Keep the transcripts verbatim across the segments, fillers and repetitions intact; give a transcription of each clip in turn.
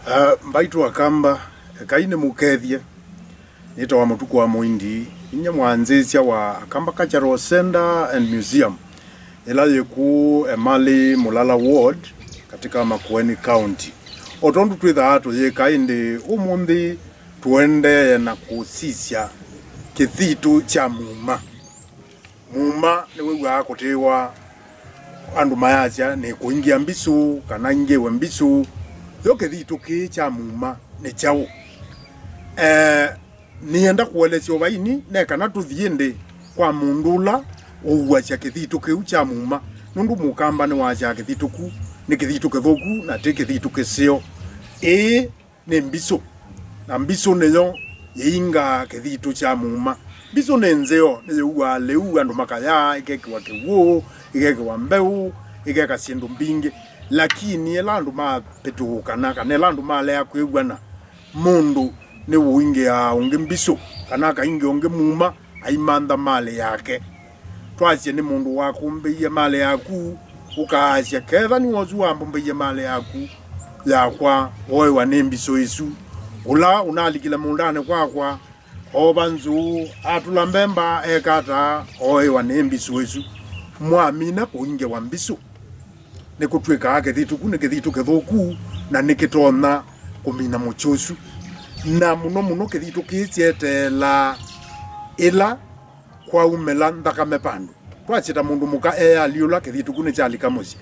Uh, mbaitũ Akamba, ekai nĩmũkethye. Nĩtawa Mũtuku wa Mũindi, inyia mwanzĩsya wa Akamba Cultural Center and Museum, ĩla yĩ kũũ Emali Mulala Ward, katika Makueni County. O tondũ twĩthaa tũyĩka, ĩndĩ ũmũnthĩ tũendee na kũsisya kĩthitũ kya Muma. Muma nĩwĩw'aa kũtĩĩwa andũ mayasya nĩ kũingĩa mbisũ kana ingĩwe mbisũ. Yo kĩthitũ kĩĩ kya Muma nĩ kyaũ? Eh, nĩenda kũelesya ũvaini ne kana tũthi ĩndĩ kwa mũndũ ũla ũuasya kĩthitũ kĩu kya Muma, nũndũ Mũkamba nĩwasyaa kĩthitũ ku nĩ kĩthitũ kĩthũku na ti kĩthitũ kĩseo. Ĩĩ, nĩ mbisũ, na mbisũ nĩyo yĩingaa kĩthitũ kya Muma. Mbisũ nĩ nzeo, nĩyĩuaa lĩu, andũ makayaa, ĩkekĩwa kĩw'ũ, ĩkekĩwa mbeũ, ĩkeka syĩndũ mbingĩ. Lakini ĩla andũ mapĩtũũkana, kana ĩla andũ malea kwĩw'ana, mũndũ nĩwũingĩaa ũngĩ mbisũ, kana akaingĩa ũngĩ Muma, aimantha malĩ yake. Twasye nĩ mũndũ wakũmbĩie malĩ yaku, ũkaasya, "Ketha nĩwe ũsu wambũmbĩie malĩ yaku, yakwa, ooĩwa nĩ mbisũ ĩsu. Ũla ũnalikile mũũndanĩ kwakwa, oova nzũũ, atũla mbemba, eka ata, ooĩwa nĩ mbisũ ĩsu." Mwamina kũingĩwa mbisũ, nĩkũtw'ĩkaa kĩthitũ ku nĩ kĩthitũ kĩthũku, na nĩkĩtonya kũmina mũkyĩ ũsu. Na mũno mũno kĩthitũ kĩĩ kyeteelaa ĩla kwaumĩla nthakame vandũ. Twasye ta mũndũ mũka ealyũla, kĩthitũ ku nĩkyalika mũsyĩ.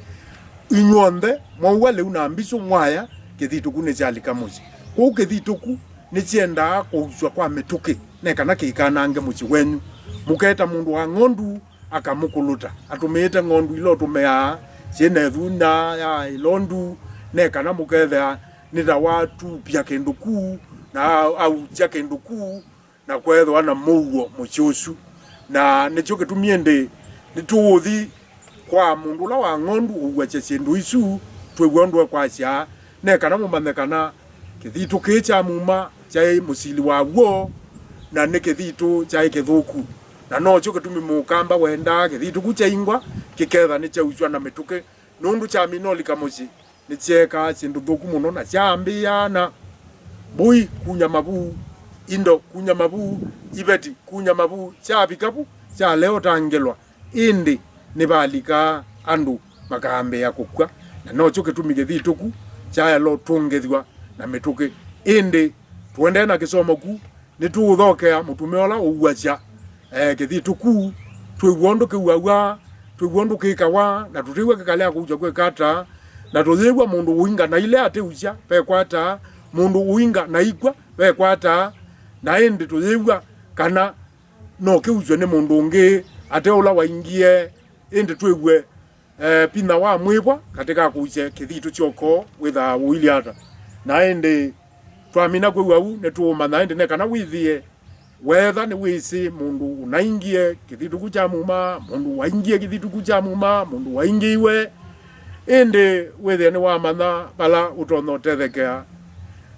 Inyw'onthe mwaua lĩu na mbisũ mwaya, kĩthitũ ku nĩkyalika mũsyĩ. Kwoou kĩthitũ ku nĩkyendaa kũusw'a kwa mĩtũkĩ, ne kana kĩikanange mũsyĩ wenyu. Mũketa mũndũ wa ng'ondu akamũkũlũta, atũmĩĩte ng'ondu ila ũtũmĩaa syĩ na ĩthuna ya ĩlondu, ne kana mũkethĩa nĩ ta watupya kĩndũ ku, na ausya kĩndũ ku, na kweethĩwa na mũuo mũsyĩ ũsu. Na nĩkyo kĩtumi ĩndĩ nĩtũũthi kwa mũndũ ũla wa ng'ondu ũuasya syĩndũ isu, twĩw'a ũndũ ekwasya, ne kana mũmanye kana kĩthitũ kĩĩ kya Muma kyaĩ mũsili wa w'o, na nĩ kĩthitũ kyaĩ kĩthũku. Na nokyo kĩtumi Mũkamba wendaa kĩthitũ ku kyaingwa, kĩketha nĩkyausw'a na mĩtũkĩ, nũndũ kyamina ũlika mũsyĩ, nĩkyeekaa syĩndũ thũku mũno, na kyaambĩĩa na mbũi kunya mavu, indo kunya mavu, iveti kunya mavu, kyavika vu, kyalea ũtangĩlwa, ĩndĩ nĩvalikaa andũ makaambĩĩa kũkw'a, na nokyo kĩtumi kĩthitũ ku kyaela ũtũngĩthw'a na mĩtũkĩ. Ĩndĩ tũendee na kĩsomo ku, nĩtũũthokea mũtumĩa ũla ũuasya, eh, kĩthitũ ku, twĩw'a ũndũ kĩuaw'a, twĩw'a ũndũ kĩkawa, na tũtĩw'a kĩkalea kũusya kwĩka ata, na tũyĩw'a mũndũ ũinga na ile atĩusya vekwa ata, mũndũ ũinga na ikw'a vekwa ata, na ĩndĩ tũyĩw'a kana no kĩusw'e nĩ mũndũ ũngĩ ate ũla waingie, ĩndĩ twĩw'e eh, vinya wa mwĩvwa katĩ ka kũusya kĩthitũ kyoko wĩthaa ũilye ata. Na ĩndĩ twamina kwĩw'a ũu, nĩtũũmanya ĩndĩ ne kana wĩthĩe weetha nĩwĩsĩ mũndũ ũnaingie kĩthitũ ku kya Muma, mũndũ waingie kĩthitũ ku kya Muma, mũndũ waingĩiwe, ĩndĩ wĩthĩe nĩwamanya vala ũtonya ũtethekea.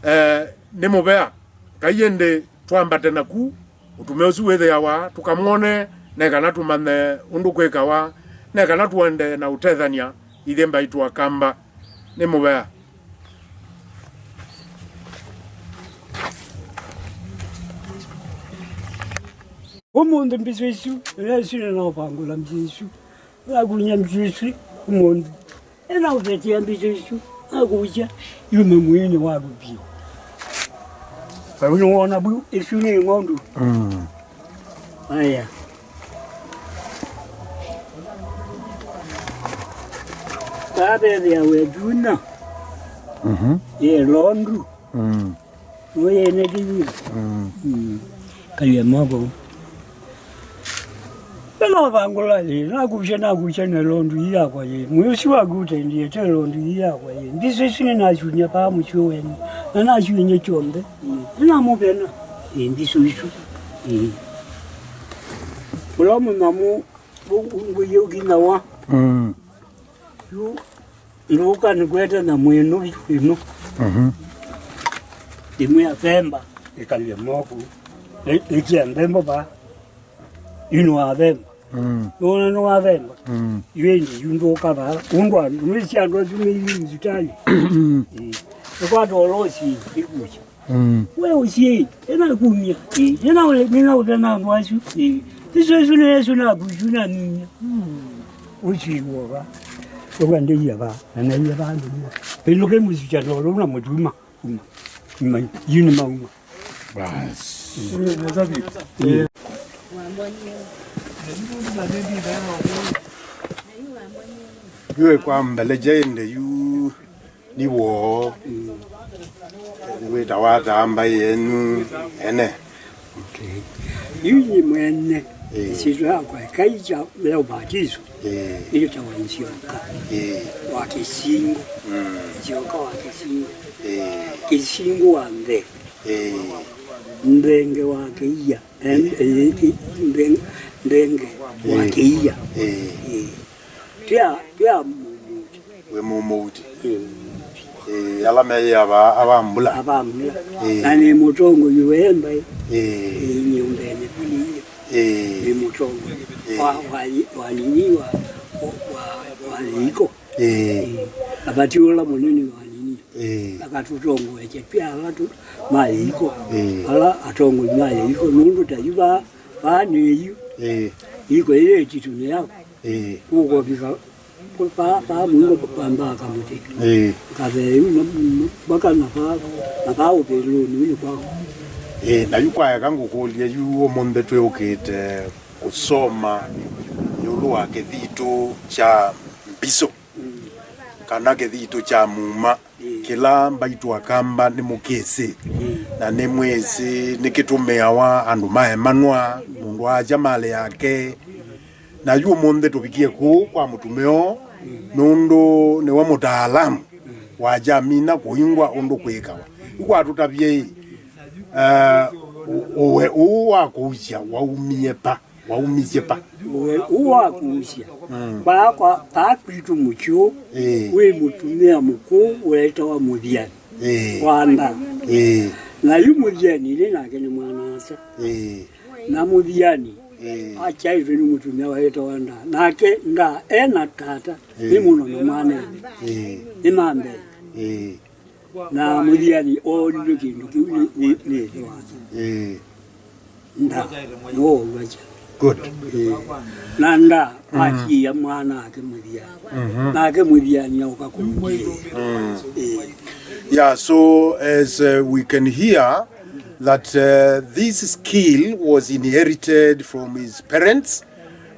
Eh, nĩ mũvea. Ngai ĩndĩ twambate naku, ũtume ũsu wĩthĩawa, tũkamwone, ne kana tũmanye ũndũ kwĩkawa, ne kana tũende na ũtethany'a ithyĩ mbaitũ Akamba. Nĩ mũvea. Ũmũnthĩ mbisũ isu, ĩla isu nĩnaũvangũla mbisũ isu. Nakunya mbisũ isu ũmũnthĩ. Ĩnaũvetia mbisũ isu, nakusya, yume mwĩĩnĩ waku vyũ. Vau nĩwona vu, isu nĩ ng'ondu. Mm. Aya. Vaa vethĩawa ĩtuna. Mhm. Yĩ londu. Mm. Nũyĩnĩkĩie. Mm. Mm. Kalia moko. Ĩla ũvangũla yĩ, nakusya, nakusya na londu ii yakwa yĩ. Mwĩĩ ũsu waku ũtendie te londu ii yakwa yĩ. Mbisũ isu nĩnasuny'a paa mũsyĩ wenyu. Na nasuny'a kyonthe. Mm. Nĩnamũvena. Ĩ, mbisũ isu. Ĩ. Ũla mũnyamũ, ũ-, ũ-, ngũyĩ ũkinyawa. Mm. Yu, ndũka nĩkwete na mwĩnũ ĩno. Mhm. Ĩmwe ya themba, ĩkalye moku. Ĩ-, ĩkia nthembo va. Yu nĩwathemba. Mm. Nĩwona nĩwathemba. Mm. Yu ĩndĩ yu ndũka va. Ũndũ andũ, nĩsi andũ asu meilye thibitali. Mm. Ĩ. Nĩkwata ũla ũsiĩ, ĩkusya. Mm. We ũsiĩ, ĩna kumya. Ĩ, nĩna ũle, nĩna ũtana andũ asu. Ĩ, isu, isu nĩ Yesu naku, isu nanyumya. Ũsiĩ wova. Ũka ndĩia va, na naia va andũ. Ĩlũke mũsikya na ũla na mũtuma. Uma. Uma. Yu nĩ mauma. Basi. Yu kwa mbele kyaĩnde yu nĩ woo wĩtawa ata mbaĩ yenyu ene. Okay. Yu yĩ mwene. Eh. Ĩsyĩtwa yakwa ĩkaikya ya ũbatiso. Eh. Nĩtawa Nzyoka. Eh. Wa Kĩsingo. Mm. Nzyoka wa Kĩsingo. Eh. Kĩsingo wa Mbee. Eh. Mbenge wa Kĩia. Em, eh, ki-, mbeng-, mbenge wa Kĩia. Eh. Eh. Tia, tia mũmũti. Wĩ mũmũti. Eh. Eh, ala meyĩava avambula. Avambula. Eh. Na nĩ mũtongoi wemba. Eh. Eh, nyũmbenĩ kũliie. Eh. Nĩ mũtongoi. Eh. Wa, wa, wa nini wa, wa, wa, wa iko. Eh. Eh. Abati ũla mũnene wa nini. Eh. Akatũtongoesya twĩ ala tũ ma yĩiko. Eh. Ala atongoi ma yĩiko, nũndũ ta yu vaa, vaa nĩ yu. Eh. Yĩiko ĩyo ĩtitũ nĩ yaku. Eh. Kũkũvika vaa, vaa mũingo kwambaa kamũtĩ. Eh. Kavee yu ma-, ma-, mpaka na vaa, na vaa ũvĩlũnĩ yu nĩ kwaku. Eh, na yu kwaeka ngũkũlye yu ũmũnthĩ twĩũkĩte kũsoma ĩũlũ wa kĩthitũ kya mbisũ. Mm. Kana kĩthitũ kya muma, mm, kĩla mbaitũ Akamba nĩmũkĩsĩ, mm, na nĩmwĩsĩ nĩkĩtũmĩawa andũ maemanwa, mũndũ aakya malĩ yake. Na yu ũmũnthĩ tũvikie kũu kwa mũtumĩa ũũ, mm, nũndũ nĩwe mũtaalamu, mm, wa kyamina kũingwa ũndũ kwĩkawa. Yu kwatũtavye ĩ, eh, ũ-, ũwe ũũ wa kũusya waumie pa? Waumisye pa? Ũwe ũũ wa kũusya. Mm. Kwa, kwa, paa kwitũ mũkyũ, ĩĩ, wĩ mũtumĩa mũkũũ weetawa Mũthiani. Ĩĩ. Wa Ndaa. Ĩĩ. Na yu Mũthiani nĩ nake nĩ mwana-a-asa. Ĩĩ. Na Mũthiani, ĩĩ, akyaĩtwe nĩ mũtumĩa weetawa Ndaa. Nake Ndaa e na tata, ĩĩ, nĩ mũno na mwana. Ĩĩ. Nĩ mambe. Ĩĩ. Na Mũthiani oolilwe kĩndũ kĩu nĩ, nĩ, nĩ ĩthe wake. Ĩĩ. Ndaa nĩwe wow'asya. Good. Ĩĩ. Na Ndaa, mm, asiĩa mwana ake Mũthiani. Mm-hmm. Nake Mũthiani aũka kũmũtiĩĩa. Mm. Ĩĩ. Yeah, so as, uh, we can hear that, uh, this skill was inherited from his parents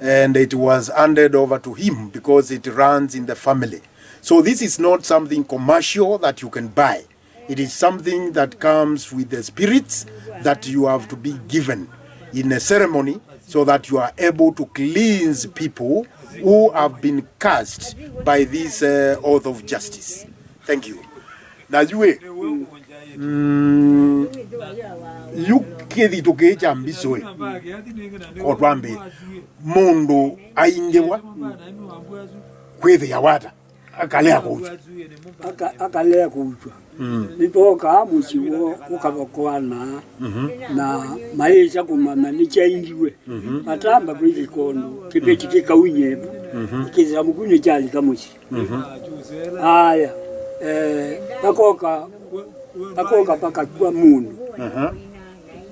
and it was handed over to him because it runs in the family. So this is not something commercial that you can buy. It is something that comes with the spirits that you have to be given in a ceremony so that you are able to cleanse people who have been cursed by this, uh, oath of justice. Thank you. Na yu ĩ, mm, yu kĩthitũ kĩĩ kya mbisũ ĩ, ko twambĩe, mũndũ aingĩwa kwĩthĩa wata? Akalea kũutwa. Aka-, akalea kũutwa. Mm. Nĩtwokaa mũsyĩ woo ũkathokoana, mhm, na mayĩsa kũmanya nĩkyaingiwe. Mhm. Matamba kwĩ kĩkondo, kĩveti kĩkaunye vu, mhm, kĩsamu kĩu nĩkyalika mũsyĩ. Mhm. Aya, eh, vakoka, vakoka vakakw'a mũndũ. Aha.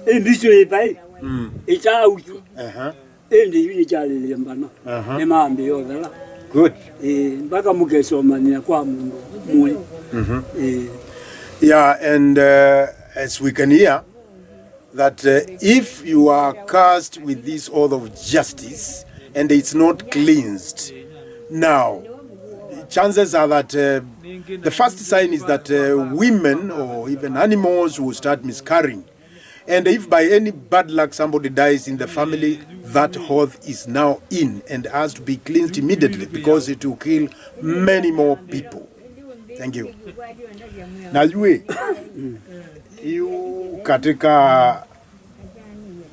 Ĩ mbisũ ĩvaĩ, mm, ĩtaautwa. Aha. Ĩndĩ yu nĩkyalĩlĩmbana. Aha. Nĩmambĩĩa ũthela. Good. Ĩĩ, mpaka mũkesomanĩa kwa mũndũ mũĩ. Mhm. Ĩĩ. Yeah, and, uh, as we can hear, that, uh, if you are cursed with this oath of justice and it's not cleansed, now, chances are that, uh, the first sign is that, uh, women or even animals will start miscarrying. And if by any bad luck somebody dies in the family, that oath is now in and has to be cleansed immediately because it will kill many more people. Thank you. Na yu ĩ, yu katika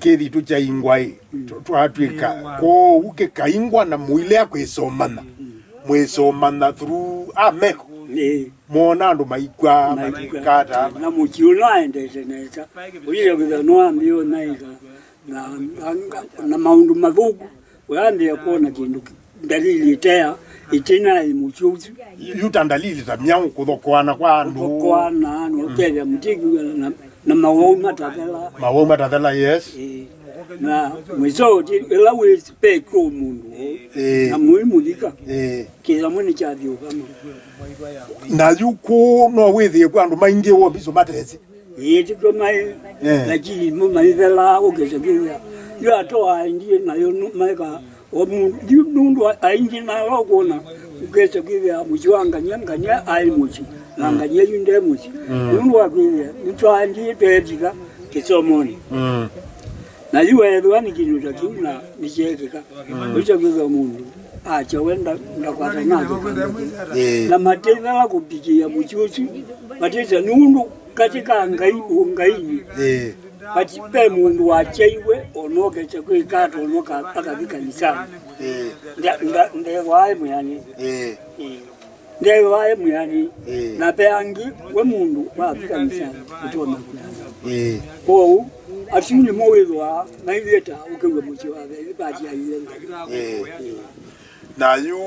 kĩthitũ kya ingwa ĩ, tw-, twatw'ĩka kwoou kĩkaingwa na mũilea kwĩsomana, mwĩsomana through ameko. Ĩĩ. Moona andũ maikw'a, maikw'a, maikwata. Na mũsyĩ ũla aendete nesa. Ũyĩsa kwĩthĩa nĩwambĩĩe ũnaĩka na, na, na maũndũ mathũku. Ũyambĩĩa kwona kĩndũ kĩ-, ndalili ĩtea, Ĩtina ĩ mũsyĩ ũsu. Yu ta ndalili ta myaũ kũthokoana kwa andũ. Kũthokoana, na ũkethĩa mũtĩkĩw'a na, na mawau matathela. Mawau matathela, yes. Ĩĩ. Na mwiso ũti, ĩla wĩ pekũ mũndũ, ĩĩ, na mũi mũthika. Ĩĩ. Kĩthamũ nĩ kyathiũkama. Na yu kũũ no wĩthĩe kwa andũ maingĩ wombiso matesĩ. Ĩĩ, tiko mai, eh, lakini mo maithelaa ũkesa kĩwĩa. Yu atoa aendie nayo nu-, maeka, o mũndũ, yu nũndũ a-, aingĩ na ala ũkũna, ũkesa kĩwĩa mũsyĩ wa ngany'a, ngany'a aĩ mũsyĩ, na, mm, ngany'a yu nde mũsyĩ. Mm. Nũndũ wa kwĩwĩa, nĩtwaendie twetika kĩsomonĩ. Mm. Na yu weethĩwa nĩ kĩndũ ta kĩu na nĩkyeekĩka, mm, ũisya kwĩthwa mũndũ akya we nda-, ndakwata nake kĩndũ kĩu. Ĩĩ. Na matĩthala kũvikĩĩa mũsyĩ ũsu, matĩsya nũndũ katĩ ka Ngai ũngainĩ. Ĩĩ. Vati ve mũndũ wakyaiwe, onokesya kwĩka ata, onoka akathi kanisanĩ. Ĩĩ. Nda-, nda-, ndethwaa ĩ mwĩanĩi. Ĩĩ. Ĩĩ. Ndethwaa ĩ mwĩanĩi. Ĩĩ. Na ve angĩ, we mũndũ wathi kanisanĩ, ũtonya kwĩana. Ĩĩ. Kwoou, asu nĩmo wĩthwaa mailye ta ũkew'a mũsyĩ wa veti vati ya ile Ngai. Ĩĩ. Ĩĩ. Na yu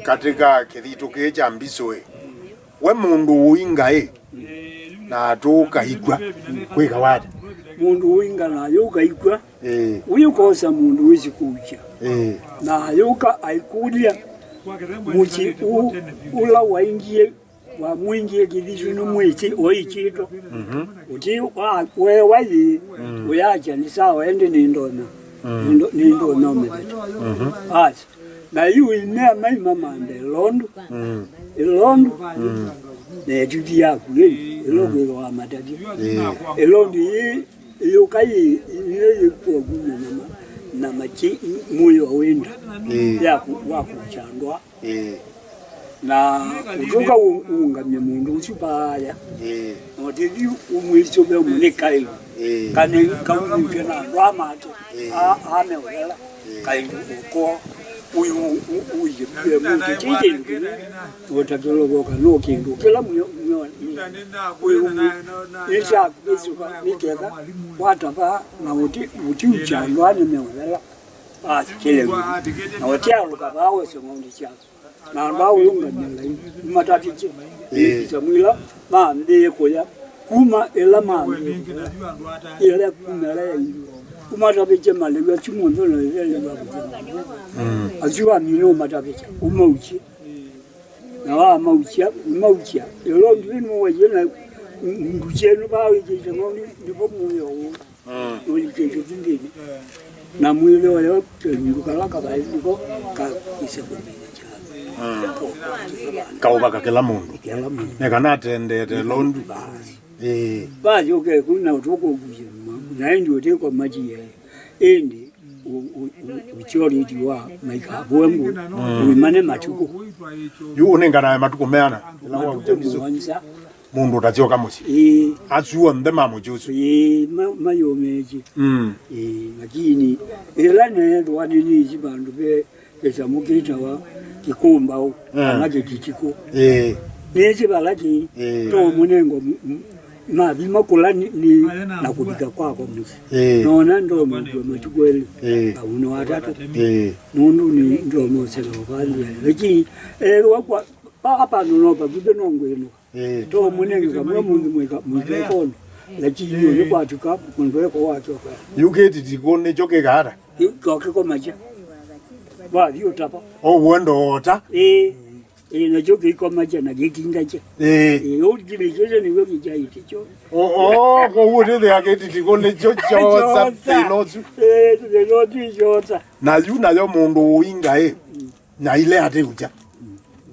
katĩ ka kĩthitũ kĩĩ kya mbisũ ĩ, we mũndũ ũinga ĩ, na atũka ikw'a, kwĩkawa ata? Mũndũ ũinga na ayũka ikw'a, ĩĩ, ũyũkosa mũndũ wĩsĩ kũukya. Ĩĩ. Na ayũka aikũlya mũsyĩ ũ-, ũla waingie, wamwingie kĩthitũ nĩ mwĩsĩ oikyĩtwa. Mhm. Ũti wa-, wewa yĩ, mm, ũyakya nĩ sawa, ende nĩndonya. Mm. Nĩndo-, nĩndonya ũmĩveta. Mhm. Basi. Na yu imea maima mande ĩlondu. Mm. Ĩlondu. Mm. Na ĩtuti yaku ĩ, ĩlo, mm, kwĩthwa matati. Ĩĩ. Ĩlondu yĩ, ĩyũka yĩ, yĩ, yĩkũa kuma na ma-, na machi mũyo wĩnda. Ĩĩ. Ya ku-, wa kũkya ndwa. Ĩĩ. Na ũtũka ũ-, ũũngamye mũndũ ũsu vaaya. Ĩĩ. Na ũtĩthi ũmwĩsũve mũnĩkaĩlu. Ĩĩ. Kana kaumĩtwe na andũ a mate. Ĩĩ. A-, ameũthela. Ĩĩ. Kaĩlu ũko. Ũyũ, ũ-, ũyĩ, ũ-, mũndũ ti kĩndũ kĩu. Ũtakĩlovoka no kĩndũ kĩla mwĩo, mwĩo, ũyũ, nĩsyakwĩsũva nĩketha watava na ũti, ũtiukya andũ a nĩmeũthela. Asikĩle wĩ. Na ũtialũka vaa wese ng'ondi syaku. Na andũ a ũyũngamya Ngai, nĩmatavĩtye. Ĩĩ. Ĩkisa mwĩla mambĩĩe kũya, kuma ĩla mambĩĩe kũya, ĩla kumela yailwe. Ũmatavĩtye malĩu asu monthe na ĩthele wa kũthela. Mm. Asu amina ũmatavĩtya, ũmaukye. Na wamaukya, ũmaukya. Ĩla ũndũ ĩno waie na ndukyenu vaa wĩkĩte ng'ondi, nĩvo mũyo ũũ. Mm. Ũlikĩtye vindĩnĩ. Na mwĩlĩ ũyo kelungu kala kavaĩ nĩko kakwĩsa kũmina kyalo. Mm. Kaũvaka kĩla mũndũ. Kĩla mũndũ. Nĩ kana atendete londu. Basi. Ĩĩ. Basi ũkekuna ũtũkũkuye mwa. Na ĩndĩ ũtĩkwa matie. Ĩndĩ ũ-, ũ-, ũ-, ũkyolĩti wa maikavũe ngũ. Mm. Ũimane matukũ. Yu ũnenganae matukũ meana? Ĩla wa matukũ mũonza. Mũndũ ũtasyoka mũsyĩ. Ĩĩ. Asu onthe ma mũsyĩ ũsu. Ĩĩ, ma-, mayũmĩĩtye. Mm. Ĩĩ, lakini ĩla neethĩwa nĩnĩsi vandũ ve kĩsamũ kĩtawa kĩkũmbaũ, eh, kana kĩtitikũ. Ĩĩ. Nĩsĩ vala kĩ, ĩĩ, to mũnengo m-, m-, mathima kũla nĩ, nĩ na kũvika kwakwa mũsyĩ. Ĩĩ. Nona ndomĩtwe matukũ elĩ, ĩĩ, au nĩ watatũ. Ĩĩ. Nũndũ nĩ ndomosela ũvalia. Lakini ethĩwa kwa, pa-, hapa nũno pakuvĩ no ngwĩnũka. Ĩĩ. To mũnenge kamwe mũndũ mwĩka, mwĩka ĩkono. Lakini ũyũ kwatuka, mũndũ eko wakyoka. Yu kĩtitikũ nĩkyo kĩkaata? Yu kyo kĩkomakya. Wathi ũtapa. O wendo ota? Ĩĩ. Ĩĩ, nakyo kĩkomakya na gĩkingakya. Ĩĩ. Ĩĩ, ũkĩlĩkĩte nĩw'o kĩkyaĩte kyo. O, o, kwoguo ũtĩthĩa kĩtitikũ nĩkyo kyosa thĩna ũsu. Ĩĩ, thĩna ũsu kyosa. Na yu nayo mũndũ ũinga ĩ. Mm. Na ile ate ucha.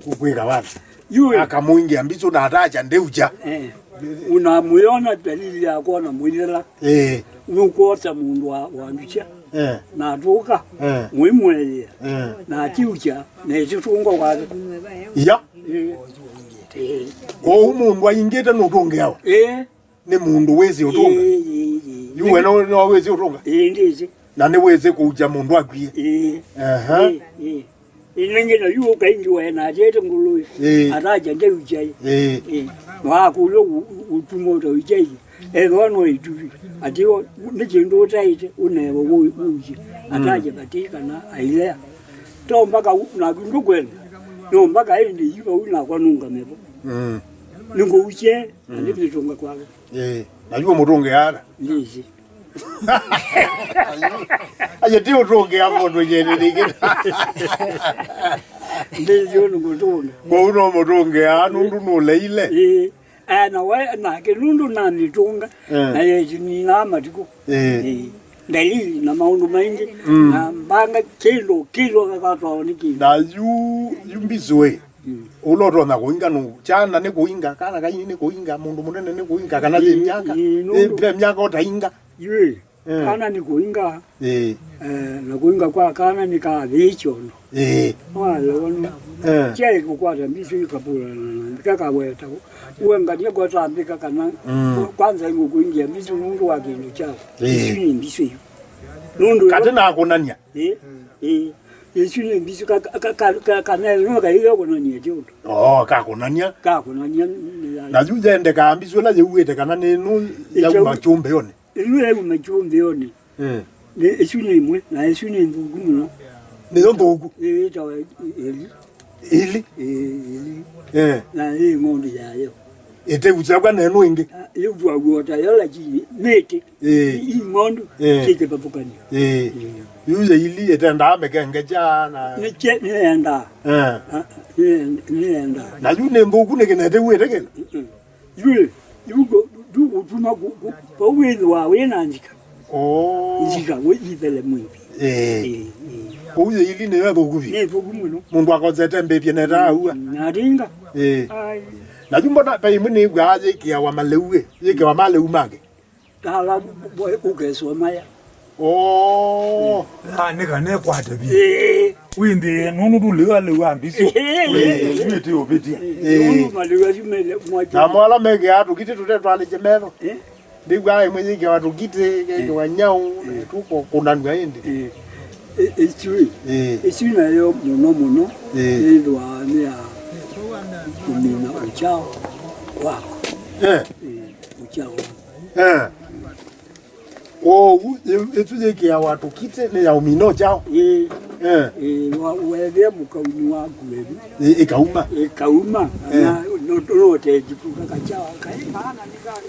Kukwika wana. Yule. Akamwingia mbisu na atacha nde ucha. Eh. Unamwona dalili ya kuona mwithela. Eh. Nukuota mundu wa, wa nducha. Eh. Na atuka. Eh. Mwimweye. Eh. Na atiucha. Na ititungo kwake. Ya. Eh. Eh. Kwa umundu aingite nutungiawa. Eh. Nĩ mũndũ wĩsĩ ũtũnga? Ĩĩ, ĩĩ, ĩĩ. Yu we no, no wĩsĩ ũtũnga? Ĩĩ, ndĩsĩ. Na nĩ wĩsĩ kũukya mũndũ akwie? Ĩĩ. Aha. Ĩĩ, ĩĩ. Ĩĩ, nĩngĩ na yu ũkaingi we na atete ngũlũĩ. Ĩĩ. Ataja ndeukya ĩ. Ĩĩ. Ĩĩ. Wakũlwa ũ-, ũ-, ũtuma ũtaukya ĩ. Ethwa no ĩtuvi. Ati o, nĩ kĩndũ ũtaĩte, ũnewa wũ-, wũukye. Mm. Ataja vati kana ailea. To mpaka u-, naku ndũkwenda. No mpaka ĩndĩ yu vau nakwa nũngame vo. Mm. Nĩngũusye, na ndĩmĩtũnga kwake. Ĩĩ. Na yu mũtũnge ara? Ndĩsĩ. Aye ti ũtũngĩa mũndũ nyene nĩngĩ. Ndĩsĩ ũndũ ngũtũnga. Kwoou no mũtũngĩa nũndũ nũleile. Ĩĩ. Aya na we nake nũndũ namĩtũnga, eh, na yetinina matukũ. Eh. Eh, ngalili na maũndũ maingĩ, mm, na mbanga kĩndũ kĩndũ kakatwawa nĩ kĩndũ. Na yu, yu mbisũ ĩ. Mm. Ũla ũtonya kũinga nũ, kyana nĩ kũinga, kana kaini nĩ kũinga, mũndũ mũnene nĩ kũinga, kana yĩ, ĩ, myaka, ĩ, nũndũ, ĩ, ve myaka ũtainga. Yu ĩ. Eh. Kana nĩ kũinga. Eh. Eh, na kũinga kwa kana nĩ kathĩ kyondo. Eh. Walewa nũ. Eh. Kyai kũkwata mbisũ ikapũlana na mbika kaweta. Uengania kwata mbika kana, mm, kwanza ingũkũingia mbisũ nũndũ wa kĩndũ kyao. Eh. Isu nĩ mbisũ yu. Nũndũ katĩ na kũnania. Eh, eh. Isu nĩ mbisũ ka, ka, ka, ka, kana no kaile kũnania kĩndũ. Oh, kakũnania. Kakũnania. Na yu yendekaa mbisũ ĩla yĩuĩte kana nĩ nũ yauma kyũmbĩonĩ. Ĩyu yauma kyũmbĩonĩ. Eh. Nĩ, ĩsu nĩ ĩmwe, na ĩsu nĩ nthũku mũno. Nĩyo nthũku? Ĩĩ, ĩtawa ĩ-, ĩli. Ĩli? Ĩĩ, ĩli. Eh. Na ĩ ng'ondu yayo. Ĩteusakwa nenu ĩngĩ? Ah, ĩvuagwo ta yo, lakini mĩtĩ. Ĩĩ. I, i ng'ondu, eh, syĩ kĩvathũkanio. Ĩĩ. Ĩĩ. Yu ya ili ĩtendaa mĩkengecha na nĩkye, nĩyendaa. Eh. Ah, nĩyen-, nĩyendaa. Na yu nĩ nthũku nĩkĩ na ĩtew'ĩte kĩla? Mm-mm. Yu, yu kũ-, ndũkũtuma kũ-, kũ-, vau wĩthĩwa wĩ na nzika. Oh. Nzika wĩ ithele mwĩvi. Eh. Eh, eh. Kũu yĩili nĩyo ĩthũku vyũ. Nĩ ĩthũku mũno. Mũndũ akosete mbĩvye neta aua. Na atinga. Eh. Ai. Na yu mbona ve imwe nĩw'aa yĩkĩawa maleu ĩ, yĩkĩawa maleu make. Tala bo-, ũkesoma ya. Oh. Ah, nĩ kana ĩkwate vyũ. Ĩĩ. Wĩnthĩe nũndũ ndũlĩwa lĩu wa mbisũ. Ĩĩ. Wĩnthĩe yu ĩtĩ ũvĩtya. Ĩĩ. Nũndũ malĩu asu mele mwacha. Na mwala mekĩaa tũkitĩ tũtetwanĩkye metho. Eh? Ndĩw'aa ĩmwe yĩkĩawa tũkitĩ, kekĩwa nyau, eh, tũkũnanw'a ĩndĩ. Eh. Ĩ-, ĩsu ĩ. Eh. Ĩsu nayo mũno mũno, eh, yĩthĩwa nĩ ya kũmina ũkyao wako. Eh. Eh, ũkyao wako. Eh. Kwoou, ĩ-, ĩsu yĩkĩawa tũkitĩ nĩ ya ũmino kyaũ? Ĩĩ. Eh. Ĩĩ, wa-, wethĩa mũkauni waku evi. Ĩ-, ĩkauma. Ĩkauma. Eh. Na no, no ũtethikuka kakyawa kaĩ maana nĩ ka-,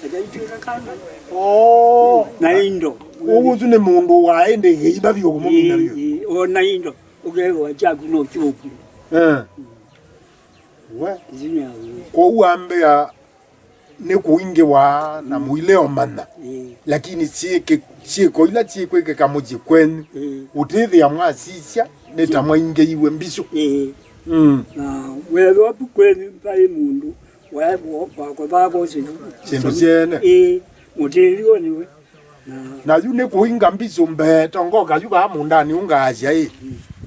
kakaitwĩka kana. Oh. Na indo. Kwoou ũsu nĩ mũndũ wa ĩndĩ ĩiva vyũ kũmũmina vyũ. Ĩĩ, ĩĩ. O na indo. Ũkethĩwa kyaku no kyoku. Eh. We. Isu nĩ ya ũĩ. Kwoou ambĩa nĩ kũingĩwa na mũileo mana. Ĩĩ. Lakini syĩkĩ-, syĩko ila syĩkwĩkĩka mũsyĩ kwenyu, ĩĩ, ũtĩthĩa mwasisya nĩ ta mwaingĩiwe mbisũ. Ĩĩ. Mm. Na wethwa pu kwenyu vai mũndũ wa-, wa-, wakothaa ko syĩndũ syĩndũ syene. Ĩĩ, mũtĩthĩwa nĩwe. Na na yu nĩ kũinga mbisũ mbee, tongoka yu vaa mũndani ũngaasya ĩ,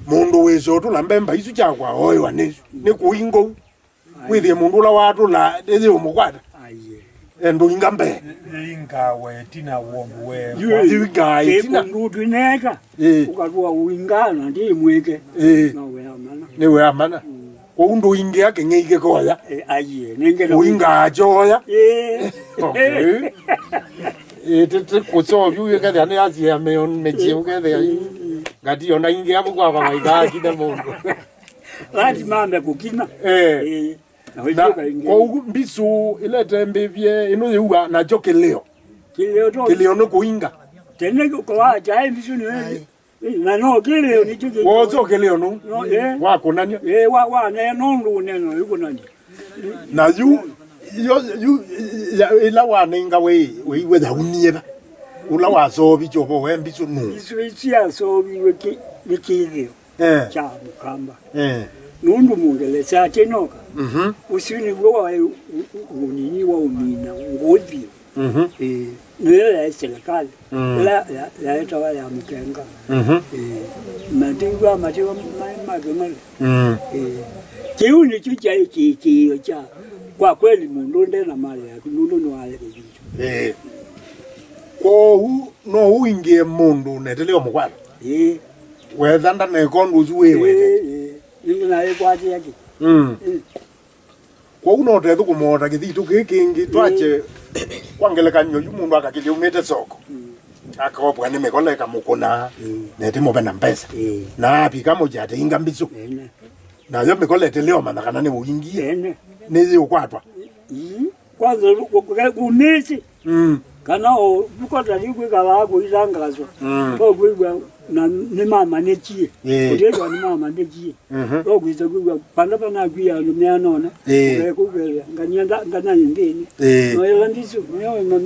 mũndũ wĩsa ũtũla mbemba isu kyakwa oĩwa nĩ isu. Nĩ kũinga ũu. Wĩthĩe mũndũ ũla watũla, ĩyĩ ũmũkwata. Aiye. E, ndũinga mbee. Ĩingawa ĩtina wombu wekwa. Yu ĩingaa ĩtina. Kĩkũndũ twĩneka. Ĩĩ. Ũkatũa ũingaa na ndĩ mwĩke. Ĩĩ. No wea mana. Nĩ wea mana. Mm. Kwoou ndũingĩa kĩng'ei kĩkoya. E, aiye, nĩngĩ na ũingaa kyoya. Ĩĩ. Okay. Ĩĩ, tĩ, tĩ kũsovyu ũkethĩa nĩ asia meon mechie ũkethĩa. Mm, mm. Ngati ona ingĩ apo kwa kwa maikaa kina mũndũ. Lazima ambe kũkina. Eh. Eh. Na na ũitũka ingĩ. Kwoou mbisũ ĩla ĩtembĩvye ĩno yĩua nakyo kĩlĩo. Kĩlĩo to. Kĩlĩo nĩ kũinga. Tene kwa kyaĩ mbisũ nĩ. Ai. Eh, na no kĩlĩo nĩkyo kĩlĩo. Woso kĩlĩo nũ. No, eh. Wa kũnania. Eh, wa, wa ne no ndũ neno ĩkũnania. Na yu, yo, yu, ya, ĩla wanenga we, we, we yaunie va. Ũla wasovi kyovo we mbisũ nũ. Isu, isu yasoviwe ki-, nĩ kĩthĩo. Eh. Kya Mũkamba. Eh. Nũndũ Mũngelesa atĩnoka, mhm, ũsu nĩw'o waĩ ũ-, ũ-, ũnini wa ũmina ngũthi. Mhm. Eh, nĩyo yaĩ serikali. Mm. Ĩla ya-, yaetawa ya Mũkenga. Mhm. Eh, matĩw'a matĩwa maĩ make mali. Mm. Eh, kĩu nĩkyo kyaĩ kĩĩkĩĩo kya kwa kweli mũndũ nde na mali yaku nũndũ nĩwaleke kĩu. Eh. Kwoou no ũingĩe mũndũ ũnetele ũmũkwata. Ĩĩ. Wetha ndaneka ũndũ ũsu wĩwete. Ĩĩ, ĩĩ. Nĩngĩ naĩkwatĩa kĩ? Mm. Ĩĩ. Kwoou no tethũkũma o ta kĩthitũ kĩĩ kĩngĩ, twakye kwa ngelekany'o yu mũndũ akakĩlya umĩte soko. Mm. Akopwa nĩ mĩkola ĩkamũkũna, ĩĩ, na ĩtĩmũve na mbesa. Ĩĩ. Na apika mũkyate inga mbisũ. Ene. Nayo mĩkola ĩtĩlĩomanya kana nĩ ũingie. Ene. Nĩyĩũkwatwa. Ii. Kwanza kumĩsĩ. Mm. Kana o vikota likwĩkalaa kũitangaswa. Mm. Tokwĩw'a na nĩmamanĩkie. Ĩĩ. Kũtĩtwa nĩmamanĩkie. Mhm. Tokwĩsa kwĩw'a panda panakwia andũ meanona. Ĩĩ. Ũkekũvethea ngania ngana nthĩnĩ. Ĩĩ. Noĩla ndisu nĩyo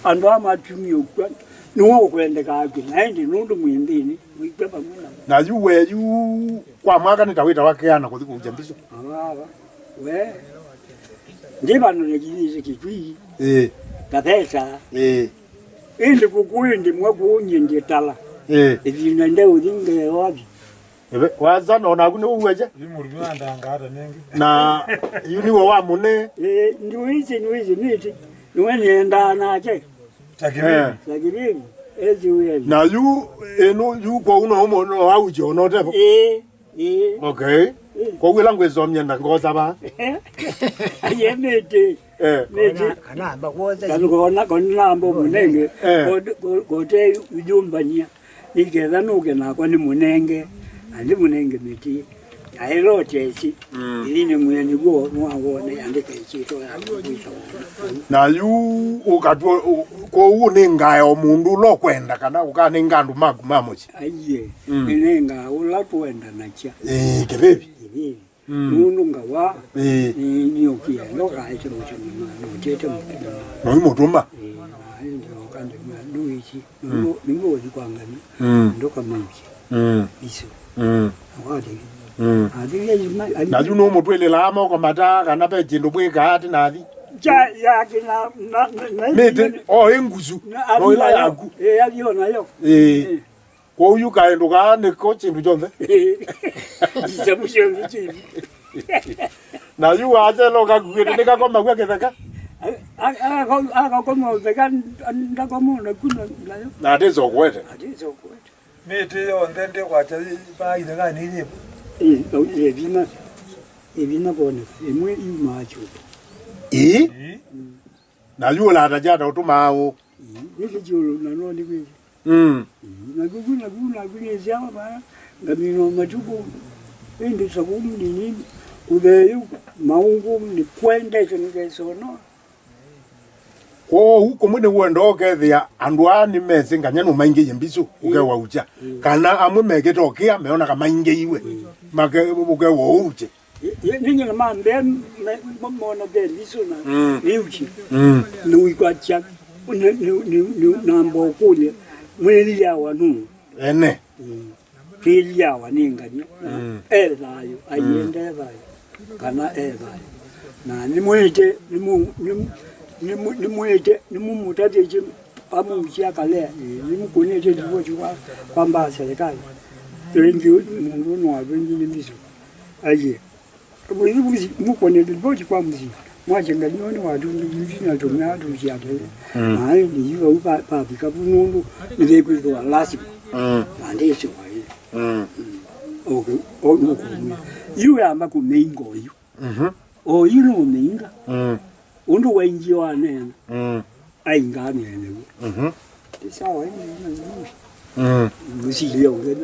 andũ a matumie ũkw'a. Nĩwe ũkwendeka akwĩ na ĩndĩ nũndũ mwĩ nthĩnĩ. Mwĩkwe vamwe na na yu we yu kwa mwaka nĩ ta wĩta wa keana kũthi kũukya mbisũ. Avava. We. Ndĩvanũle kĩnyĩsĩ kĩtwii. Ĩĩ. Kavesa. Ĩĩ. Ĩndĩ kũkũ ĩndĩ mwa kũũnyie ndĩtala. Ĩĩ. Ĩvinda ndeũthi ngeoathi. Ĩve, waza no naku nĩ ũueje? Yu mũrũme wa ndangata nĩngĩ. Na yu nĩwe wa mũne. Ĩĩ, ndũĩsĩ, ndũĩsĩ, nĩtĩ. Nĩwe nĩendaa nake. Sakĩvĩvi. Eh. Sakĩvĩvi. Ezi wĩathi. Na yu, ĩno, yu kwa uno ũmo no auche onotevo. Ĩĩ. Ĩĩ. Okay. Ĩĩ. Kwa wĩla ngwĩsomya na ngosava. Aye mĩtĩ. Eh. Mĩtĩ. Kana, kana amba kwothe. Kana kona, kona namba mũnenge. Eh. Kote, ko-, kote yumbania. Nĩketha nũke nakwa nĩ mũnenge. Na ndi mũnenge mĩtĩ. Na ĩla ũtesi. Mm. Ĩthi nĩ mwĩa nĩw'o nĩwawone andĩka ĩsyĩtwa yaku kwĩsa wona. Na yu ũkatwa, ũ-, kwoou nĩngae o mũndũ ũla ũkwenda kana ũkanenga andũ maku ma mũsyĩ. Aiye, mm, nĩnengaa ũla tũendanakya. Ĩĩ, kĩvĩvi. Kĩvĩvi. Mm. Nũndũ ngawa, ĩĩ, nĩ, nĩũkie ndokaete mũtũma, notete mũtũma. Noimũtũma? Ĩĩ, na ĩndĩ oka ndĩmwĩa, ndũĩsĩ, mm, nĩguo ũthi kwa ngani, mm, ndũkamausye. Mm. Isu. Mm. Akwate. Mm. Athi, na yu nũmũtwĩlĩlaa moko mataa kana ve kĩndũ bwĩkaa atĩ nathi? Kya yake na, na, na, na mĩtĩ, o ĩ ngusu, na no ĩla athi nayo. Yaku. Ĩĩ, athi o nayo. Ĩĩ. Ĩĩ. Kwoou yu kaĩndũ kaa nĩko kĩndũ kyonthe. Isabu syonthe kĩndũ. Na yu wachela ũkakuĩte nĩkakomaw'a kĩtheka. A-, a-, a-, akakoma ũtheka, ndakoma naku nayo. Na atĩsa ũkwete. Atĩsa ũkwete. Mĩtĩ yonthe ndĩkwakya yĩ vaa ithekani yĩvo. Ĩĩ, ĩvina, ĩvina kwoneka. Ĩmwe yumaa kyũmbe. Ĩĩ? Ĩĩ. Mm. Na yu ũlata kyata ũtũmaa ũ? Ĩĩ, nĩ kĩkyũlũ na no nĩ kwĩthĩ. Mm. Ĩĩ, na kuku, na kuku, na kuku nĩ syawa vaa, ngamina matukũ, ĩndĩ sakumu nini, kũtheyu, maũngũ, nĩ kwendete ngesono. Kwoou kũmwe nĩwenda ũkethĩa andũ aa nĩmesĩ nganya nũmaingĩie mbisũ, ĩĩ, ũkewaukya. Ĩĩ. Kana amwe mekĩte ũkĩa meona kamaingĩiwe, ĩĩ, make-, ũkewaukye. Ĩĩ, nĩ nyina mambea me-, mo-, mona ve mbisũ na, mm, nĩukye. Mm. Nĩwĩkwatya, nĩ, nĩ, nĩ, nĩ, namba ũkũlya, mwĩliawa nũũ? Ene. Mm. Twĩliawa nĩ ngania. Mm. E thayũ, aienda e thayũ, kana e thayũ. Na nĩmwĩte, nĩmũ-, nĩmũ-, nĩmũ-, nĩmwĩte, nĩmũmũtavĩtye amũkya kalea, ĩĩ, nĩmũkũnĩte livoti kwa, kwa mbaa serikali. Ĩngĩ mũndũ nĩwavĩngĩ nĩ mbisũ. Aiye. Mũkũnĩte livoti kwa mũsyĩ. Mwakye ngalĩonĩ watũngĩlĩtye na tũmea tũsyatele. Mm. Na ĩndĩ yu vau va-, vavika vu nũndũ nĩvĩkwĩthĩwa lasima. Mm. Na ndĩsĩ waĩ. Mm. Mm. Okay. O, nũkũmwĩa. Yu yamba kũmĩinga oyu. Mhm. Oyu nũmĩinga. Mm. Ũndũ waingie waneena. Mm. Ainga aneene w'o. Mhm. Ti sawa, ĩndĩ ĩno nĩ mũsilya ũngĩ.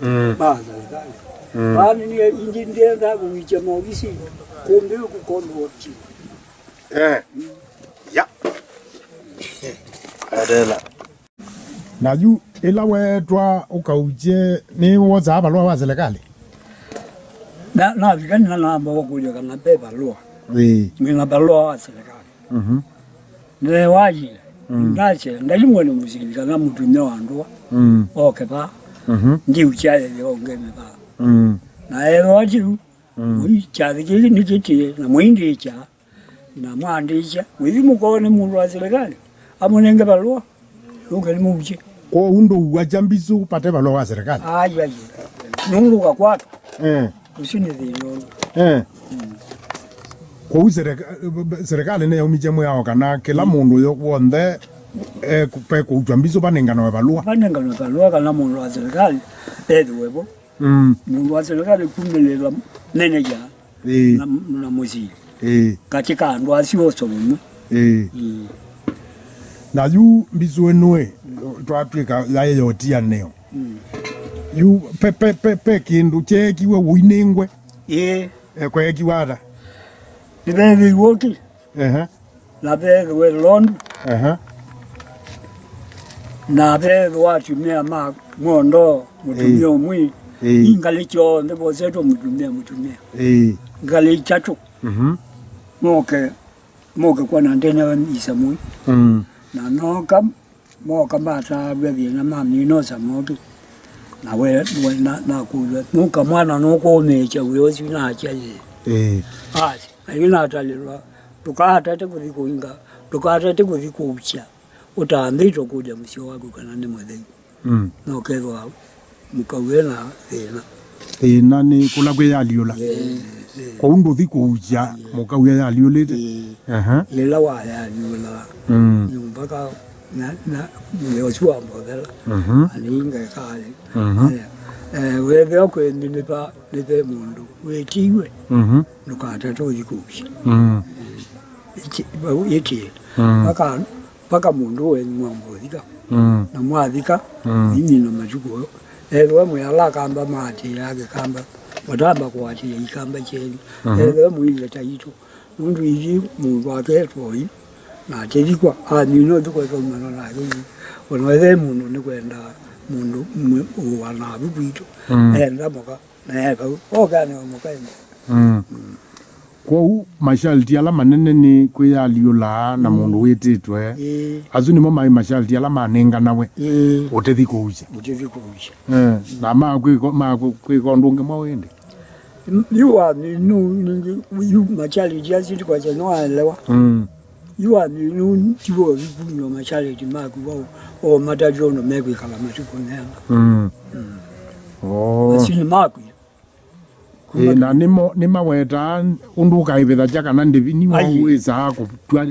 Mm. Ba serikali. Mm. Bani ni ingi ndienda kuwicha maovisi kumbe kukondo wapchi. Eh. Ya. Adela. Na yu ĩla weetwa ũkaukye nĩ wosaa valũa wa serikali? Na, navika nĩnanamba ũkũlya kana ve valũa. Ĩĩ. Mwĩna valũa wa serikali. Mhm. Nĩwayie, mm, ndasya, ndalimwe nĩ mũsili kana mũtumĩa wa ndũa, mm, oke vaa, mhm, ndiukyaye yongeme vaa. Mm. Na ethwa kĩu, mm, mũi kyathĩ kĩkĩ nĩkĩtĩe, na mũindĩkya, na mwandĩkya, mũithi mũkone mũndũ wa serikali, amũnenge valũa, yũke nĩmũukye. Kwoou ndũuakya mbisũ pate valũa wa serikali? Ai, ai. Nũndũ ũkakwatwa. Eh. Ũsu nĩ thĩna ũndũ. Eh. Mm. Kwoou sereka-, serikali nĩyaumisye mwĩao kana kĩla, mm, mũndũ yo w'onthe, eh, kũ-, pe kũutwa mbisũ vanenganawe valũa? Vanenganawe valũa kana mũndũ wa serikali ethĩwe vo. Mm. Mũndũ wa serikali kumĩlĩla meneja, ĩĩ, na, na mũsyĩ. Ĩĩ. Katĩ ka andũ asu ose ũmwe. Ĩĩ. Mm. Na yu mbisũ ĩno ĩ, twatw'ĩka yaĩ ya ũtianĩo. Mm. Yu pe, pe, pe, pe kĩndũ kyeekiwe ũinĩngwe. Ĩĩ. E, kweekiwe ata? Nĩveethĩiwe ũkĩ. Ehe. Na veethĩwe ĩlondu. Ehe. Na veethĩwa atumĩa ma ng'ondo, mũtumĩa Ĩĩ. ũmwe. Ĩĩ. Ii ngalĩ kyonthe vosetwe mũtumĩa, mũtumĩa. Ĩĩ. Ngalĩ itatũ. Mhm. Moke, moke kwona ndene wa misa mũi. Mm. Na noka, moka mataavw'a thĩna ma minosa moke. Na we, we na, nakũlw'a, "Nũka mwana nũkũũmĩĩkya wĩa ũsu nakya yĩ?" Ĩĩ. Asi, na yu natalĩlwa, "Ndũkatate kũthi kũinga, ndũkatate kũthi kũukya, ũtambĩtwe kũlya mũsyĩ waku kana nĩ mũtheu." Mm. Na ũkethĩwa mũkau e na thĩna. Thĩna nĩ kũla kwĩ yalyũla. Ĩĩ, ĩĩ. Kwoou ndũthi kũukya Ĩĩ. mũkau e yalyũlĩte. Ĩĩ. Aha. Yĩla wayaliũla Mm. nyũmba ka na, na mũthĩa ũsu wa mbothela. Mhm. Aninga ĩkalĩ. Mhm. Aya. Eh, wethĩa kwĩndĩ nĩ va, nĩ ve mũndũ wĩtiwe. Mhm. Ndũkatate ũthi kũukya. Mm. Ĩti-, vau ĩtĩe. Mm. Mpaka, mpaka mũndũ wenyu mwamba ũthika. Mm. Na mwathika, Mm. inyi na matukũ. Ethĩwa mwĩ ala akamba maatĩĩaa kĩkamba, matamba kũatĩĩa ikamba kyenyu. Mhm. Ethĩwa mwĩile taitũ. Nũndũ ithyĩ mũndũ aketwa oyu, na atĩthikwa, amina ũthikwa ĩkaumana nake yu. Ona wethe mũndũ nĩkwenda mũndũ mwe-, ũwa navu kwitũ. Mm. Enda mũka, na eka, oka nĩ mũka enda. Mm. Mm. Kwoou, masharti ala manene nĩ kwĩyalyũla na Mm. mũndũ wĩtĩtwe. Ĩĩ. Asu nĩmo maĩ masharti ala manenganawe. Ĩĩ. Ũtethi kũusya. Ũtethi kũusya. Eh, na ma kwĩko, ma kwĩ-, kwĩka ũndũ ũngĩ mwaũ ĩndĩ? Yu aminu ningĩ, yu masharti asu ndikwasya nĩwaelewa. Mm. Yu aminu tiwo vikunywa masharti maku wao, o matavyo ũndũ mekwĩkala matukũ meana. Mm. Mm. Oh. Asu nĩ maku. Ĩĩ, na nĩmo, nĩmawetaa ũndũ ũkaĩvĩthasya kana ndĩvi nĩ Ai. Wĩsaa kũtw'a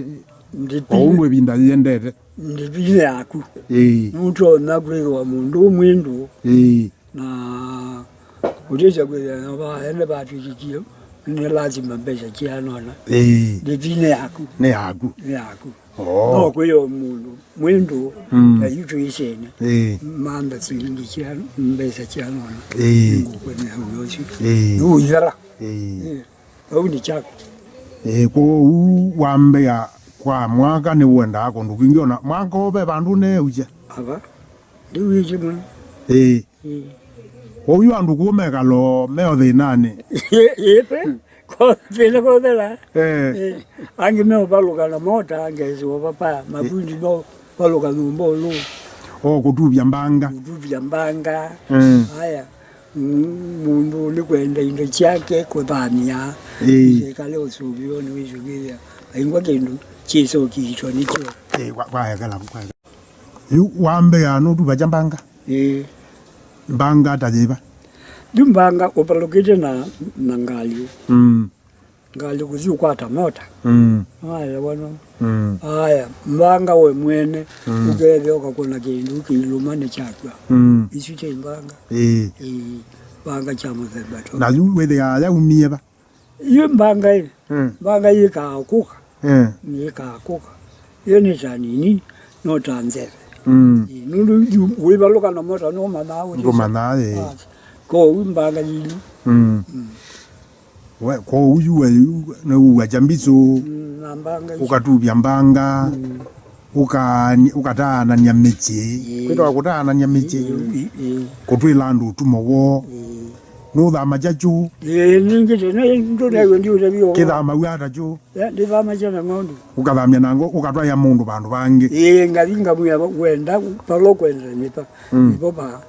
Ndĩvi. O ũndũ ĩvinda yĩendete. Ndĩvi nĩ yaku. Ĩĩ. Nũtonya kwĩthĩwa mũndũ mwĩndũ. Ĩĩ. Na ũtĩsya kwĩthĩa na va ene vatwĩkĩkie, nĩ lazima mbesa kyianona. Ĩĩ. Ndĩvi nĩ yaku. Nĩ yaku. Nĩ yaku. Oh. No kwĩ o mũndũ mwĩndũ Mm. na yu twĩsene. Ĩĩ. Mantha silingi kyianona, mbesa kyianona. Ĩĩ. Ngũkwĩnĩa ũyo ũsu. Ĩĩ. Nũithara. Ĩĩ. Ĩĩ. Vau nĩ kyaku. Ĩĩ, kwoou wambĩa kwa mwaka nĩw'endaa kũndũ kwingĩ, ona mwaka ũũ ve vandũ ũneeũkya? Ava, ndiwĩkye mũno. Ĩĩ. Ĩĩ. Kwoou yu andũ kũu mekalo me o thĩnanĩ. Ĩĩ, ĩĩ, pe. Ko thĩna kothela. Eh. Ĩĩ. Angĩ meũvalũka na mota, angĩ siwa papa, mafundi meũvalũka nyũmba ũlũ. O kũtuvya mbanga. Kũtuvya mbanga. Mm. Aya. Mm, mũndũ nĩkwenda indo syake kũthamya. Ĩĩ. Isikale ũsũvĩonĩ wĩsũvĩĩa aingwa kĩndũ kĩsokĩtwa nĩkyo. Ĩĩ, kwa, kwa ekela, kwa ekela. Yu wambĩa nũtuvakya mbanga? Ĩĩ. Mbanga ta yĩva? Yu mbanga ũvalũkĩte na, na ngalĩ. Mm. Ngalĩ kũthi ũkwata mota. Mm. Waelewa no? Mm. Aya, mbanga we mwene, Mm. ũkethĩa ũkakũna kĩndũ kĩilũma nĩ kyakw'a. Mm. Isu kya mbanga. Ĩĩ. Ĩĩ, mbanga kya mũthemba tũ. Na yu wĩthĩaa yaumie va? Yu mbanga ĩ. Mm. Mbanga yĩkaa kũka. Eh. Yĩkaa kũka. Ĩyo nĩ ta nini, no ta nzeve. Mm. Ĩĩ, nũndũ yu wĩvalũka na mota nũmanaa ũtĩsya. Ngũmanaa, ĩĩ. Basi. Kwoou mbanga yĩu. Mm. Mm. We, kwoou yu we, yu, nĩwuakya mbisũ, Mm, na mbanga isu. Ũkatuvya mbanga, Mm. ũka-, ũkataanany'a mĩsyĩ. Ĩĩ. Kwĩtawa kũtaanany'a mĩsyĩ. Ĩĩ, ĩĩ, ĩĩ. Kũtwĩla andũ ũtumo woo. Ĩĩ. Nũthamakya kyũ? Ĩĩ, ningĩ tene, ndũnewe ndiũtavio. Kĩthamaw'a ata kyũ? Ya, ndĩthamakya na ng'ondu. Ũkathamya na ngo, ũkatwaĩa mũndũ vandũ vangĩ. Ĩĩ, ngathi ngamwĩa wenda, palo kwenda nĩpa. Mm. Nĩpo pa.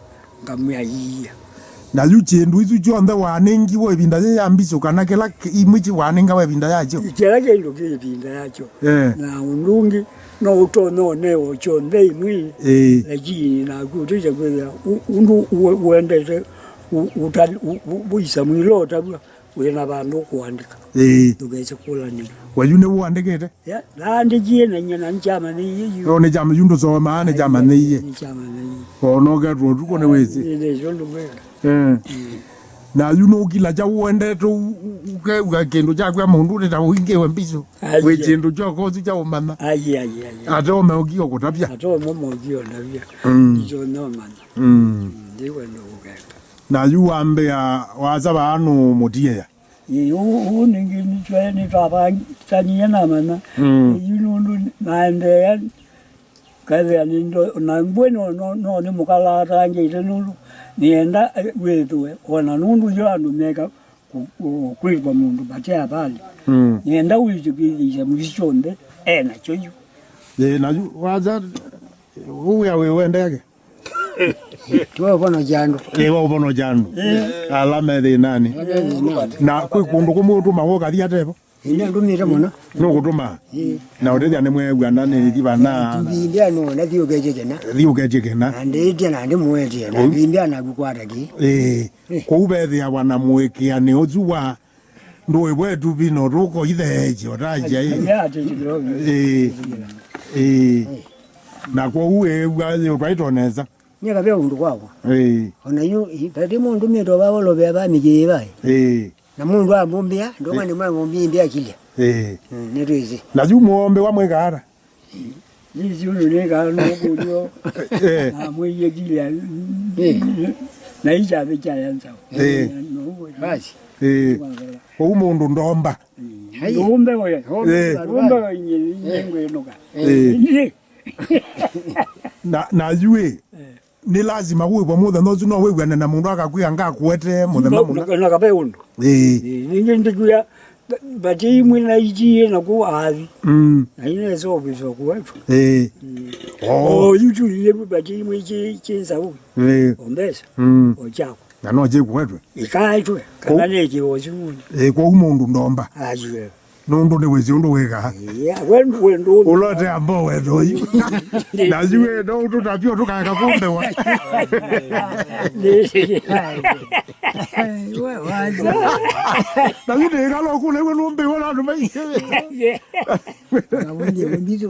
Ngamwĩa, "Ĩia." Na yu syĩndũ isu syonthe wanengiwe ĩvinda yĩ ya mbisũ, kana kĩla kĩ-, imwe syi wanengawa ĩvinda yakyo? Kĩla kĩndũ kĩ ĩvinda yakyo. Eh. Na ũndũ ũngĩ, no ũtonya ũnewa kyonthe imwe, Ĩĩ. lakini naku ũtĩsya kwĩthĩa ũ-, ũndũ ũ-, ũendete ũ-, ũta-, ũ-, ũ-, ũisa mwĩlo ũtavw'a. Wĩ na vandũ ũkũandĩka. Ĩĩ. Ndũkese kũlanĩlwa. We yu nĩwe ũandĩkĩte? Ya, naandĩkie na nyie na nĩkyamanyĩie yu. Yo, nĩkyama-, yu ndũsomaa, nĩkyamanyĩie. Nĩkyamanyĩie. Ona ũketwa ũtukũ nĩwĩsĩ. Ĩĩ, nĩsyo ndũkwĩka. Eh. Ĩĩ. Na yu nũkila kya ũendete ũ-, ũ-, ũkew'a kĩndũ kyakw'a mũndũ nĩ ta ũingĩwe mbisũ. Ai, wĩ ai. Kĩndũ kyoko ũsu kya ũmanya. Ai, ai, ai, ai. Ate ũme ũkio kũtavya. Ate ũme ũkio ndavya. Mm. Ndicho nomanya. Mm. Ndiwe ndo ũkeka. Na yu wambĩa wasa vaa nũmũtiĩa. Ĩĩ, ũũ, ũũ nĩngĩ nĩtwae nĩtwavanganie namanya. Mm. Yu nũndũ maendeea. Kethĩa nĩ ndo-, na mbwe no, no, no nĩ mũkalaatangĩte nũndũ nĩenda, eh, wĩthĩwe, o na nũndũ yo andũ meka kũ-, kũ-, kwĩtwa mũndũ vate athali. Mm. Nĩenda wĩtĩkĩthĩsya mũici kyonthe e nakyo yu. Ĩĩ, na yu, waza, ũwĩa wĩ wendeeke? Tiwe ũvono kya andũ. Ĩĩ, wa ũvono kya andũ. Ĩĩ. Ala me thĩnanĩ. Ala me thĩnanĩ. Na kwĩ kũndũ kũmwe ũtũmawa ũkathi atevo? Ĩĩ, nĩndũmĩte mũno. Nũkũtũma? Ĩĩ. Na ũtethya nĩmweew'ana nĩthi vana. Tũvindĩa nũna thiũketye kĩna. Thiũketye kĩna. Na ndĩĩtye na ndĩmũetye na. Ũu. Vindĩa naku kwata kĩ. Ĩĩ. Ĩĩ. Kũu vethĩawa na mũĩkĩanĩ ũsu wa ndũĩvwa ĩtuvi no tũkoitheekye ũtaja ĩ. Ĩĩ. Ĩĩ. Na kwoou ĩw'a yĩũtwaĩtwe nesa. Nyie kavea ũndũ kwakwa. Ĩĩ. Ona yu, i, vati mũndũ mĩtwa vavolove va mĩkĩĩ vai. Ĩĩ. Na mũndũ amũmbĩa, ndũma nĩ mwa ng'ombe mbĩa kilya. Ĩĩ. Mm, nĩtwĩsĩ. Na yu mũombe wa mwĩkaara? Nĩsĩ ũndũ nĩkaa nũkũlyo. Ĩĩ. Na mwĩie kilya. Ĩĩ. Na ikyavĩ kyaya nzaũ. Ĩĩ. Basi. Ĩĩ. Ũu mũndũ ndomba. Hai. Ndũmbe we. Ĩĩ. Ndũmbe we nyie, nyie ngwĩnũka. Ĩĩ. Ĩĩ. Na, na yu ĩ, eh, nĩ lazima wĩw'a mũthenya ũsu, no wĩw'ane na mũndũ akakwĩa ngakũete mũthenya mũna. Na, na kape ũndũ. Ĩĩ. Ĩĩ, ningĩ ndikwĩa, vati imwe na itie na kũ athi. Mm. Na ine so kĩso kwetu. Ĩĩ. Mm. Oh. O yu tulile vati imwe chi, chi nzaũ. Ĩĩ. O mbesa. Mm. O chako. Na no chĩkũetwe. Ikaetwe. Kana nĩ kĩo simuni. Ĩĩ, kwoou mũndũ ndomba. Ajue. Nũndũ nĩwĩsĩ ũndũ wĩkaa. Yeah, we, we ndũ- Ũlote amba wendo ũyu. Na yu we, no ũtũtavye ũtũkaeka kũmbewa. We, waza. Na yu nĩĩkala ũkũna iwe nũmbewa na andũ maingĩ. Yeah. Na we ndiwe mbitũ.